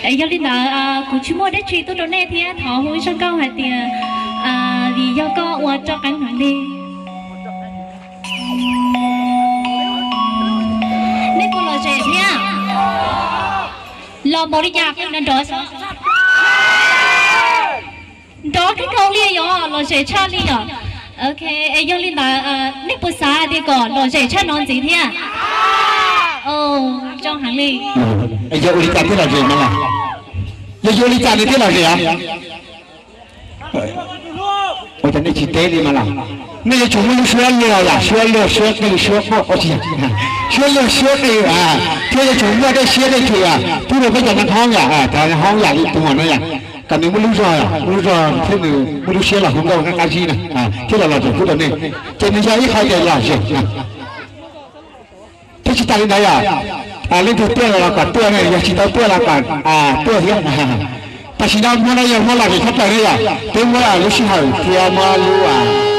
Yog li ntawd kuv tsis muaj dab tsi tuaj rau nej thiab thov hu ib zaj nkauj hais tias vim yog koj ua roj qeeb heev li. Nej puas lom zem thiab? Los npaum li cas qw nrov nrov xwb. Nrov kawg nkaus li yog lom zem tshaj li yom. Ok, es yog li ntawd nej puas xav hais tias kom lom zem tshaj no ntxiv thiab? Zoo heev li. Yog ua li cas thiaj lom zem mas los? Yog ua li cas nws thiaj lom zem? Ua cas nej tsis teb li mas los? Nej yuav tsum muaj lub suab luag yom, suab luag suab qw suab quaj, suab luag suab qw, thiab yuav tsum muaj dej siab dej chwm pub rau peb cov neeg hoob yom, cov neeg hoob yam li tus no yom, kom nws muaj lub zog, muaj lub zog thiab nws muaj lub siab los hu nkauj qab qab zib na, thiab los lom zem pub rau nej. Ces nws yog ib qho tias lom zem na. Thiab tsis tas li ntawd yom, leej twg tuaj los kom tuaj ne, yog tsis tau tuaj los kom tuaj thiab. Tam sim no hmo no yog hmo lom zem tshaj plaws ne yom, peb muab lub sij hawm thiab muab lub